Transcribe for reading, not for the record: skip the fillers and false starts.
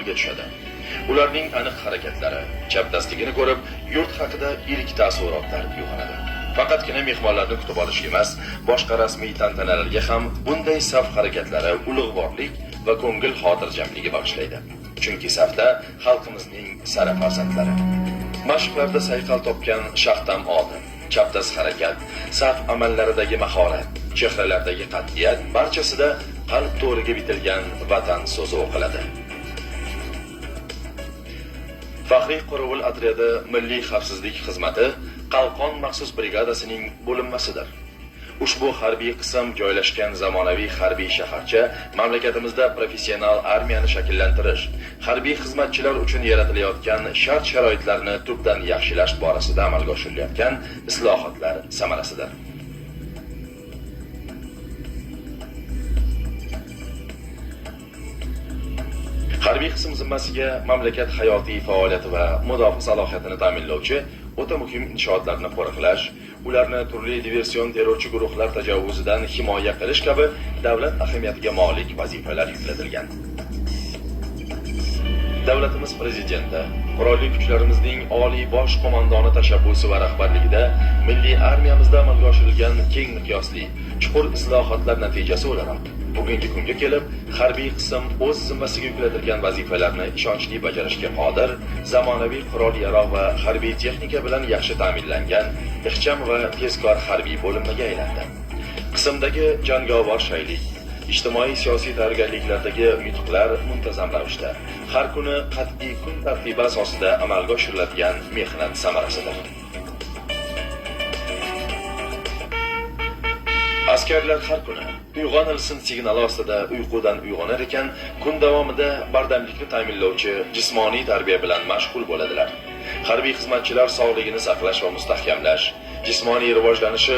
Tushadi. Ularning aniq harakatlari, chapdastligini ko'rib, yurt haqida ilk taassurotlar uyg'onadi. Faqatgina mehmonlarni kutib olish emas, boshqa rasmiy tantanalarga ham bunday saf harakatlari ulug'vorlik va ko'ngil xotirjamligi bag'ishlaydi. Chunki safda xalqimizning sara farzandlari. Mashqlarda sayqal topgan shaxdam odim, chapdast harakat, saf amallaridagi mahorat, chehralardagi qat'iyat barchasida qalb to'riga bitilgan vatan so'zi o'qiladi. Faxriy qorovul otryadi Milliy xavfsizlik xizmati Qalqon maxsus brigadasining bo'linmasidir. Ushbu harbiy qism joylashgan zamonaviy harbiy shaharcha mamlakatimizda professional armiyani shakllantirish, harbiy xizmatchilar uchun yaratilayotgan shart-sharoitlarni tubdan yaxshilash borasida amalga oshirilayotgan islohotlar samarasidir. Harbiy qism zimmasiga mamlakat hayotiy faoliyati va mudofaa salohiyatini ta'minlovchi o'ta muhim inshootlarni qo'riqlash, ularni turli diversion terrorchi guruhlar tajovuzidan himoya qilish kabi davlat ahamiyatiga molik vazifalar yuklatilgan. Davlatimiz prezidenti, Qurolli Kuchlarimizning Oliy bosh qo'mondoni tashabbusi va rahbarligida milliy armiyamizda amalga oshirilgan keng miqyosli, chuqur islohotlar natijasi o'laroq bugungi kunga kelib harbiy qism o'z zimmasiga yuklatilgan vazifalarni ishonchli bajarishga qodir, zamonaviy qurol-yarog' va harbiy texnika bilan yaxshi ta'minlangan ixcham va tezkor harbiy bo'linmaga aylandi. Qismdagi jangovar shaylik, ijtimoiy siyosiy tayyorgarliklardagi yutuqlar muntazam ravishda har kuni qat'iy kun tartibi asosida amalga oshiriladigan mehnat samarasidir. Askarlar har kuni uyg'onilsin signali ostida uyqudan uyg'onar ekan, kun davomida bardamlikni ta'minlovchi jismoniy tarbiya bilan mashg'ul bo'ladilar. Harbiy xizmatchilar sog'ligini saqlash va mustahkamlash, jismoniy rivojlanishi